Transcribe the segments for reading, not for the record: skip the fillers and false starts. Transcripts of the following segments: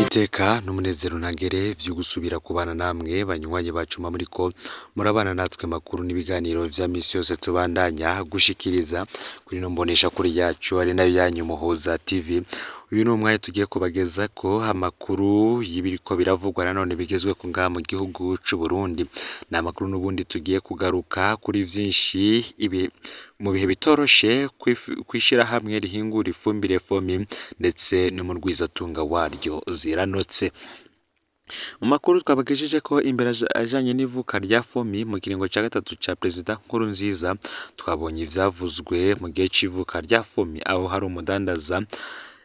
Iteka n'umunezero ntangere vyo gusubira kubana namwe banywanyi bacu muba muriko murabana natwe makuru n'ibiganiro vya misi yose tubandanya gushikiriza kuri ino mboneshakure yacu ari nayo yanyu Muhuza TV. Uyu ni umwanya tugiye kubagezako amakuru y'ibiriko biravugwa nanone bigezweko ngaha mu gihugu c'Uburundi. Ni amakuru n'ubundi tugiye kugaruka kuri vyinshi ibi mu bihe bitoroshe kw'ishirahamwe rihingura ifumbire FOMI ndetse n'umurwizatunga waryo Ziranotse. Mu makuru twabagejejeko imbere ajanye n'ivuka rya FOMI mu kiringo ca gatatu ca Perezida Nkurunziza, twabonye ivyavuzwe mu gihe c'ivuka rya FOMI aho hari umudandaza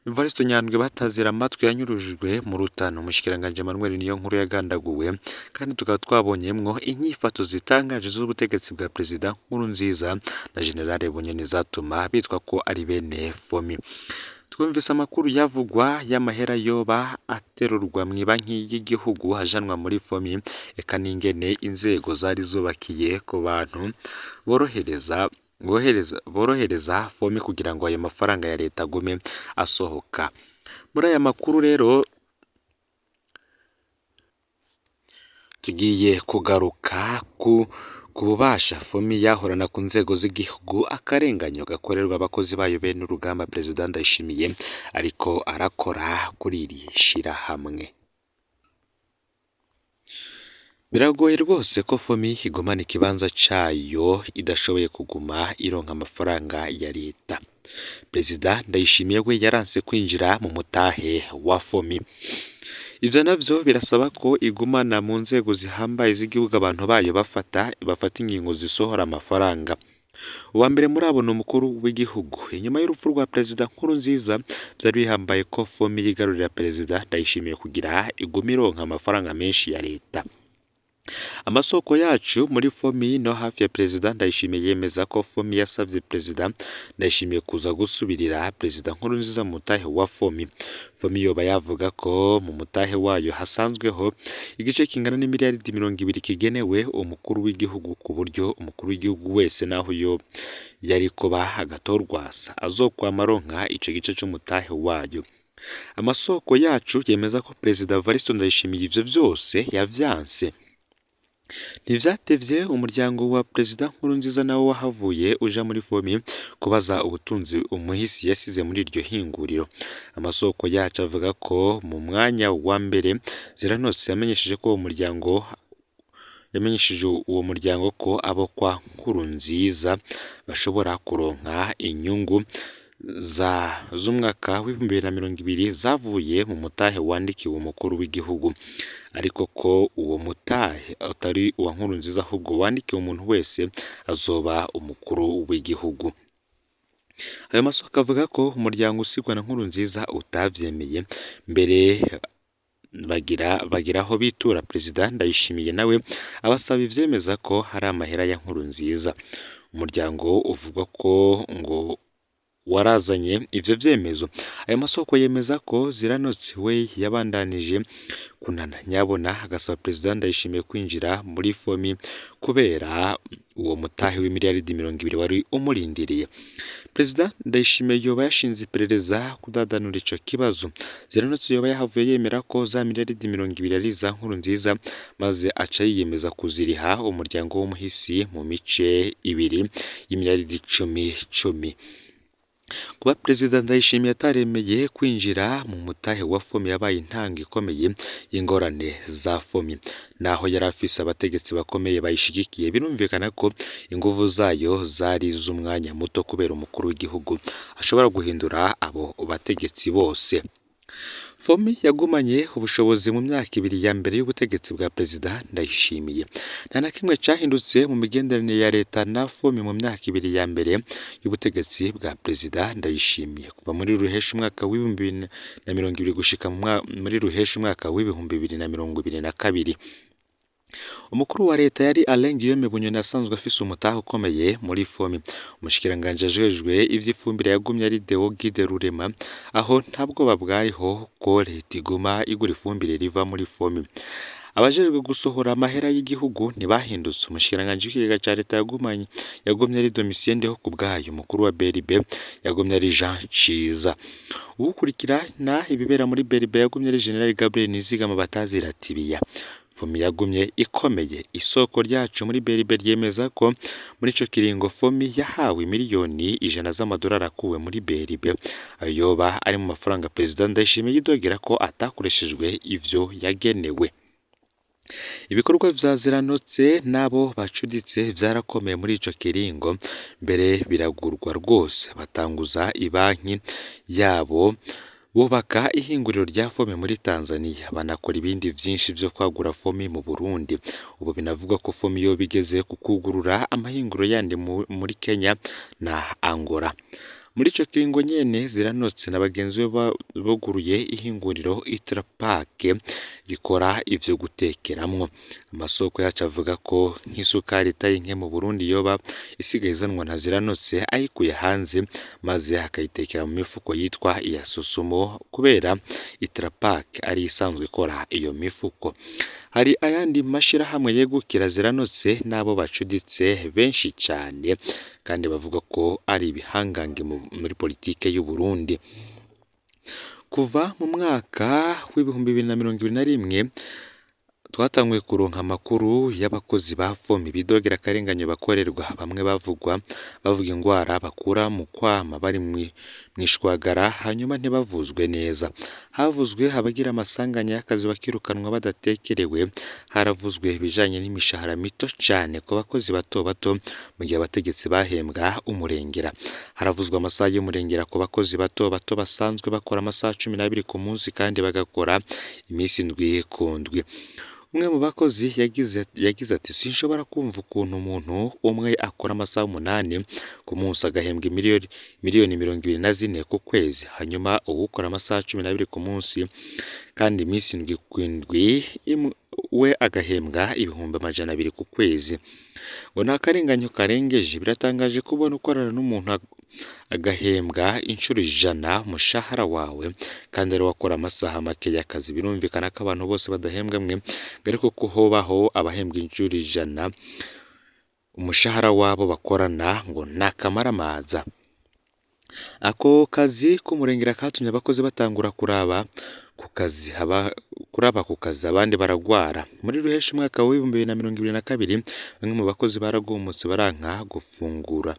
Evaristo Nyandwi batazira amatwi yanyurujwe mu Rutana, umushikiranganji Emmanuel Niyonkuru yagandaguwe, kandi tukaba twabonyemwo inyifato zitangaje z'ubutegetsi bwa Perezida Nkurunziza na General Bunyoni zatuma bitwa ko ari bene FOMI. Twumvise amakuru yavugwa y'amahera yoba aterurwa mw'ibanki y'igihugu ajanwa muri FOMI, eka n'ingene inzego zari zubakiye ku bantu borohereza FOMI kugira ngo ayo mafaranga ya leta agume asohoka. Muri aya makuru rero tugiye kugaruka ku bubasha FOMI yahorana ku nzego z'igihugu, akarenganyo gakorerwa abakozi bayo bene urugamba Perezida Ndayishimiye ariko arakora kuri iri shirahamwe. Biragoye rwose ko FOMI igumana ikibanza cayo idashoboye kuguma ironka amafaranga ya leta. Perezida Ndayishimiye we yaranse kwinjira mu mutahe wa FOMI. Ivyo navyo birasaba ko igumana mu nzego zihambaye z'igihugu abantu bayo bafata ingingo zisohora amafaranga. Uwa mbere muri abo ni umukuru w'igihugu. Inyuma y'urupfu rwa Perezida Nkurunziza vyari bihambaye ko FOMI yigarurira Perezida Ndayishimiye kugira igume ironka amafaranga menshi ya leta. Amasoko yacu muri FOMI no hafi ya Perezida Ndayishimiye yemeza ko FOMI yasavye Perezida Ndayishimiye kuza gusubirira Perezida Nkurunziza mu mutahe wa FOMI. FOMI yoba yavuga ko mu mutahe wayo hasanzweho igice kingana n'imiliyaridi 20 kigenewe umukuru w'igihugu, ku buryo umukuru w'igihugu wese naho yo yari kuba agatorwasa azokwama aronka ico gice c'umutahe wayo. Amasoko yacu yemeza ko Perezida Evaristo Ndayishimiye ivyo vyose yavyanse. Ntivyatevye umuryango wa Perezida Nkurunziza nawo wahavuye uja muri FOMI kubaza ubutunzi umuhisi yasize muri iryo hinguriro. Amasoko yacu avuga ko mu mwanya wa mbere Ziranotse yamenyesheje ko uwo muryango ko abo kwa Nkurunziza bashobora kuronka inyungu z'umwaka w'2020 zavuye mu mutahe wandikiwe umukuru w'igihugu, ariko ko uwo mutahe atari uwa Nkurunziza ahubwo wandikiwe umuntu wese azoba umukuru w'igihugu. Ayo masoko avuga ko umuryango usigwa na Nkurunziza utavyemeye, mbere bagira aho bitura Perezida Ndayishimiye nawe abasaba ivyemeza ko hari amahera ya Nkurunziza. Umuryango uvuga ko ngo warazanye ivyo vyemezo. Ayo masoko yemeza ko Ziranotse we yabandanije kunana nyabona agasaba Perezida Ndayishimiye kwinjira muri FOMI kubera uwo mutahe w'imiliyaridi 20 wari umurindiriye. Perezida Ndayishimiye yoba yashinze iperereza kudadanura ico kibazo. Ziranotse yoba yahavuye yemera ko za miliyaridi 20 ari iza Nkurunziza, maze aca yiyemeza kuziriha umuryango w'umuhisi mu mice ibiri y'imiliyaridi 10 10. Kuba Perezida Ndayishimiye ataremeye kwinjira mu mutahe wa FOMI yabaye intanga ikomeye y'ingorane za FOMI. Naho yari afise abategetsi bakomeye bayishigikiye, birumvikana ko inguvu zayo zari iz'umwanya muto kubera umukuru w'igihugu ashobora guhindura abo bategetsi bose. FOMI yagumanye ubushobozi mu myaka ibiri ya mbere y'ubutegetsi bwa Perezida Ndayishimiye. Nta na kimwe cahindutse mu migenderanire ya leta na FOMI mu myaka ibiri ya mbere y'ubutegetsi bwa Perezida Ndayishimiye, kuva muri Ruheshi umwaka w'2020 gushika muri Ruheshi umwaka w'2022. Umukuru wa leta yari Alain Guillaume Bunyoni asanzwe afise umutahe ukomeye muri FOMI. Umushikiranganji ajejwe ivy'ifumbire yagumye ari Deo Guide Rurema, aho nta bwoba bwariho ko leta iguma igura ifumbire riva muri FOMI. Abajejwe gusohora amahera y'igihugu ntibahindutse. Umushikiranganji w'ikigega ca leta yagumye ari Domitien Ndihokubwayo, umukuru wa BRB yagumye ari Jean Ciza. Uwukurikirana ibibera muri BRB yagumye ari General Gabriel Nizigama batazira Tibiya. FOMI yagumye ikomeye. Isoko ryacu muri BRB ryemeza ko muri ico kiringo FOMI yahawe 100 miliyoni z'amadolari akuwe muri BRB, ayo yoba ari mu mafaranga Perezida Ndayishimiye yidogera ko atakoreshejwe ivyo yagenewe. Ibikorwa vya Ziranotse n'abo bacuditse vyarakomeye muri ico kiringo, mbere biragurwa rwose. Batanguza ibanki yabo, bubaka ihinguriro rya FOMI muri Tanzania, banakora ibindi vyinshi vyo kwagura FOMI mu Burundi. Ubu binavugwa ko FOMI yoba igeze ku kwugurura amahinguriro yandi muri Kenya na Angola. Muri ico kiringo nyene Ziranotse na bagenzi be buguruye ihinguriro Itrapak rikora ivyo gutekeramwo. Amasoko yacu avuga ko nk'isukari itari nke mu Burundi yoba isigaye izanwa na Ziranotse ayikuye hanze, maze akayitekera mu mifuko yitwa iya Sosumo, kubera Itrapak ari isanzwe ikora iyo mifuko. Hari ayandi mashirahamwe yegukira Ziranotse n'abo bacuditse benshi cane, kandi bavuga ko ari ibihangange muri politike y'u Burundi. Kuva mu mwaka w'2021 twatanguye kuronka amakuru y'abakozi ba FOMI bidogera akarenganyo bakorerwa. Bamwe bavugwa bavuga ingwara bakura mu kwama bari mw'ishwagara, hanyuma ntibavuzwe neza. Havuzwe abagira amasanganya y'akazi bakirukanwa badatekerewe. Haravuzwe ibijanye n'imishahara mito cane ku bakozi bato bato mu gihe abategetsi bahembwa umurengera. Haravuzwe amasaha y'umurengera ku bakozi bato bato basanzwe bakora amasaha 12 ku munsi kandi bagakora iminsi 7 ku ndwi. Umwe mu bakozi yagize ati: "Sinshobora kumva ukuntu umuntu umwe akora amasaha 8 ku munsi agahembwa miliyoni 24 ku kwezi, hanyuma uwukora amasaha 12 ku munsi kandi iminsi 7 ku ndwi we agahembwa 200,000 ku kwezi." Ngo ni akarenganyo karengeje. Biratangaje kubona ukorana n'umuntu agahembwa inshuro 100 umushahara wawe kandi ariwe akora amasaha make y'akazi. Birumvikana ko abantu bose badahembwa mwe, ariko ko hobaho abahembwa inshuro 100 umushahara wabo bakorana, ngo ni akamaramaza. Ako kazi k'umurengera katumye abakozi batangura kuraba ku kazi, abandi baragwara. Muri Ruheshi umwaka w'2022 bamwe mu bakozi baragumutse baranka gufungura,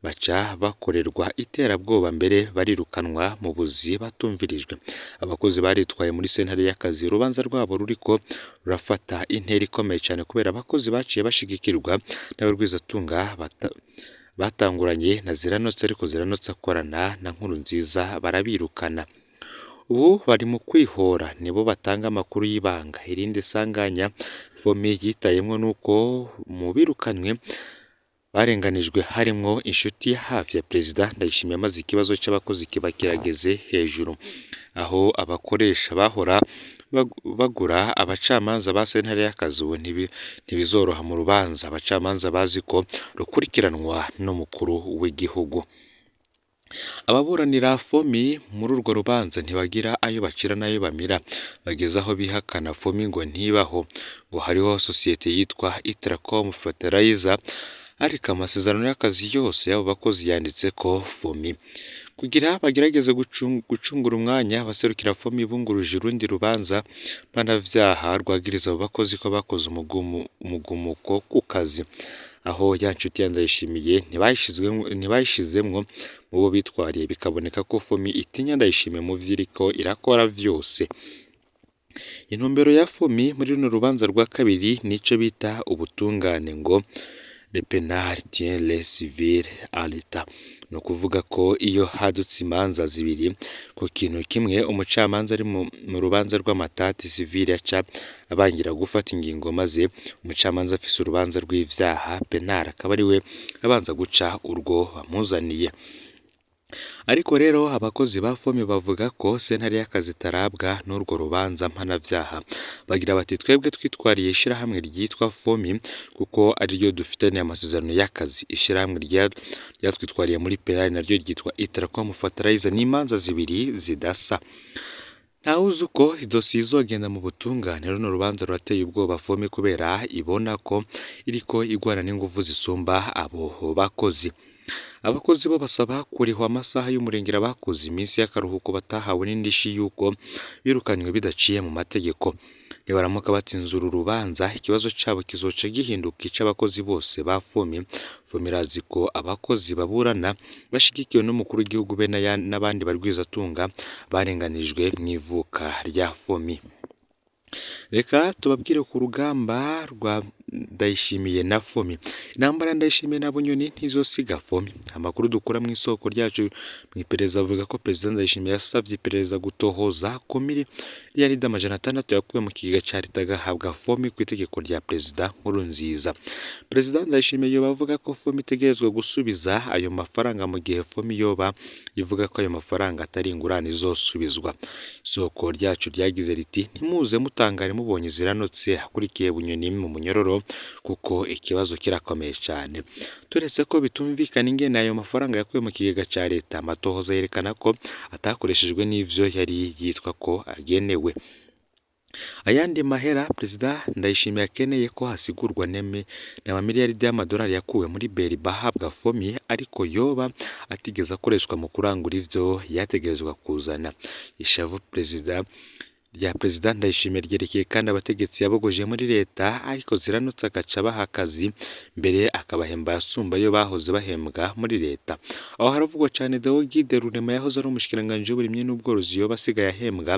baca bakorerwa iterabwoba, mbere barirukanwa mu buzi batumvirijwe. Abakozi baritwaye muri sentare y'akazi. Urubanza rwabo ruriko rurafata intera ikomeye cane kubera abakozi baciye bashigikirwa n'abarwizatunga batanguranye na Ziranotse, ariko Ziranotse akorana na Nkurunziza barabirukana. Ubu bari mu kwihora, nibo batanga amakuru y'ibanga. Irindi sanganya FOMI yitayemwo nuko mu birukanywe barenganijwe harimwo inshuti ya hafi ya Perezida Ndayishimiye, maze ikibazo c'abakozi kiba kirageze hejuru, aho abakoresha bahora bagura abacamanza ba sentare y'akazi. Ubu ntibizoroha mu rubanza abacamanza bazi ko rukurikiranwa n'umukuru w'igihugu. Ababuranira FOMI muri urwo rubanza ntibagira ayo bacira n'ayo bamira, bageze aho bihakana FOMI ngo ntibaho, ngo hariho sosiyete yitwa Itracom Fertilizer, ariko amasezerano y'akazi yose y'abo bakozi yanditseko FOMI. Kugira bagerageze gucungura umwanya, abaserukira FOMI bunguruje urundi rubanza mpanavyaha rwagiriza abo bakozi ko bakoze umugumuko ku kazi, aho ya nshuti ya Ndayishimiye ntibayishizemwo mu bo bitwariye, bikaboneka ko FOMI itinya Ndayishimiye mu vyo iriko irakora vyose. Intumbero ya FOMI muri runo rubanza rwa kabiri nico bita ubutungane, ngo le pénal tient le civil à l'état. Ni ukuvuga ko iyo hadutse imanza zibiri ku kintu kimwe, umucamanza ari mu rubanza rw'amatati civil aca abangira gufata ingingo, maze umucamanza afise urubanza rw'ivyaha pénal akaba ariwe abanza guca urwo bamuzaniye. Ariko rero abakozi ba FOMI bavuga ko sentare y'akazi itarabwa n'urwo rubanza mpanavyaha. Bagira bati: "Twebwe twitwariye ishirahamwe ryitwa FOMI kuko ariryo dufitaniye amasezerano y'akazi. Ishirahamwe ryatwitwariye muri pénal naryo ryitwa Itracom Fertilizer, ni imanza zibiri zidasa." Ntawuzi uko idosiye izogenda mu butungane. Runo rubanza rurateye ubwoba Fomi kubera ibona ko iriko igwana n'inguvu zisumba abo bakozi. Abakozi bo basaba kurihwa amasaha y'umurengera bakoze, iminsi y'akaruhuko batahawe n'indishi y'uko birukanywe bidaciye mu mategeko. Nibaramuka batsinze uru rubanza, ikibazo cabo kizoca gihinduka ic'abakozi bose ba Fomi. Fomi irazi ko abakozi baburana bashigikiwe n'umukuru w'igihugu be n'abandi barwizatunga barenganijwe mw'ivuka rya Fomi. Reka tubabwire ku rugamba rwa Ndayishimiye na Fomi. Intambara ya Ndayishimiye na Bunyoni ntizosiga Fomi. Amakuru dukura mu isoko ryacu mu iperereza avuga ko Perezida Ndayishimiye yasavye iperereza gutohoza ko miliyaridi 600 yakuwe mu kigega ca leta agahabwa Fomi ku itegeko rya Perezida Nkurunziza. Perezida Ndayishimiye yoba avuga ko Fomi itegerezwa gusubiza ayo mafaranga mu gihe Fomi yoba ivuga ko ayo mafaranga atari ingurane izosubizwa. Isoko ryacu ryagize riti: ntimuze mutangare mubonye ziranotse akurikiye Bunyoni mu munyororo, kuko ikibazo kirakomeye cyane. Turetse ko bitumvikana ingene ayo mafaranga yakuwe mu kigega ca leta, amatohoza yerekana ko atakoreshejwe n'ivyo yari yitwa ko agenewe. Ayandi mahera Perezida Ndayishimiye akeneye ko hasigurwa n'amamiliyaridi y'amadolari yakuwe muri Beriba ahabwa Fomi, ariko yoba atigeze akoreshwa mu kurangura ivyo yategerezwa kuzana. Ishavu Perezida rya Perezida Ndayishimiye ryerekeye kandi abategetsi yabogoje muri leta, ariko ziranutse agaca abaha akazi mbere akabahemba ayasumba ayo bahoze bahembwa muri leta. Aho haravugwa cane Deo Guide Rurema yahoze ari umushikiranganji w'uburimyi n'ubworozi yoba asigaye ahembwa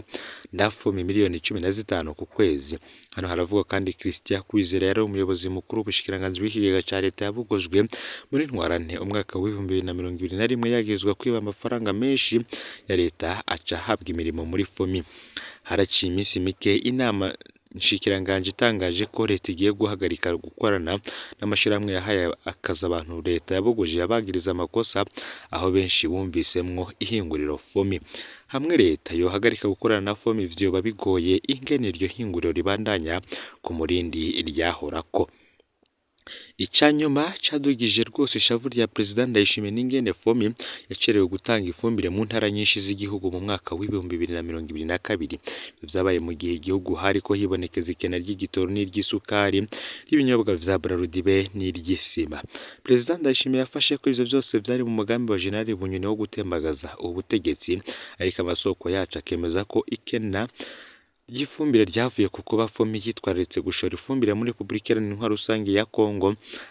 na Fomi miliyoni 15 ku kwezi. Hano haravugwa kandi Christian Kwizera yari umuyobozi mukuru w'ubushikiranganji bw'ikigega ca leta yabogojwe muri Ntwarante umwaka w'2021 yagirizwa kwiba amafaranga menshi ya leta aca ahabwa imirimo muri Fomi. Haraciye iminsi mike inama nshikiranganji itangaje ko leta igiye guhagarika gukorana n'amashirahamwe yahaye akazi abantu leta yabogoje yabagiriza amakosa, aho benshi bumvisemwo ihinguriro Fomi. Hamwe leta yohagarika gukorana na Fomi vyoba bigoye ingene iryo hinguriro ribandanya ku murindi ryahorako. Icanyuma cadugije rwose ishavu rya Perezida Ndayishimiye n'ingene Fomi yacerewe gutanga ifumbire mu ntara nyinshi z'igihugu mu mwaka w'2022. Vyabaye mu gihe igihugu hariko hibonekeza ikena ry'igitoro n'iry'isukari, ry'ibinyobwa vya Bralirwa be n'iry'isima. Perezida Ndayishimiye yafashe ko ivyo vyose vyari mu mugambi wa Jenerali Bunyoni wo gutembagaza ubutegetsi, ariko amasoko yacu akemeza ko ikena ry'ifumbire ryavuye ku kuba Fomi yitwararitse gushora ifumbire muri Repubulika Iharanira Intwaro Rusange ya Kongo,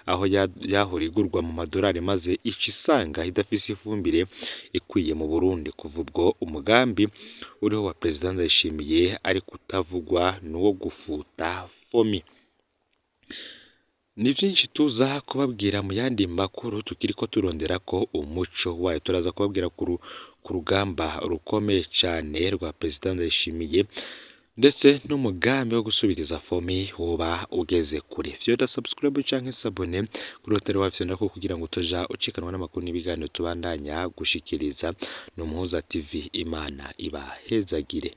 aho yahora igurwa mu madolari maze ica isanga idafise ifumbire ikwiye mu Burundi. Kuva ubwo umugambi uriho wa Perezida Ndayishimiye ariko utavugwa n'uwo gufuta Fomi. Ni vyinshi tuza kubabwira mu yandi makuru tukiriko turondera ko umuco wayo. Turaza kubabwira ku rugamba rukomeye cane rwa Perezida Ndayishimiye ndetse n'umugambi wo gusubiriza Fomi woba ugeze kure. Vyota subscribe canke s'abonner kuri hoteli wacu ndako kugira ngo utoja ucikanwa n'amakuru n'ibiganiro tubandanya gushikiriza. N'Umuhuza TV, Imana ibahezagire.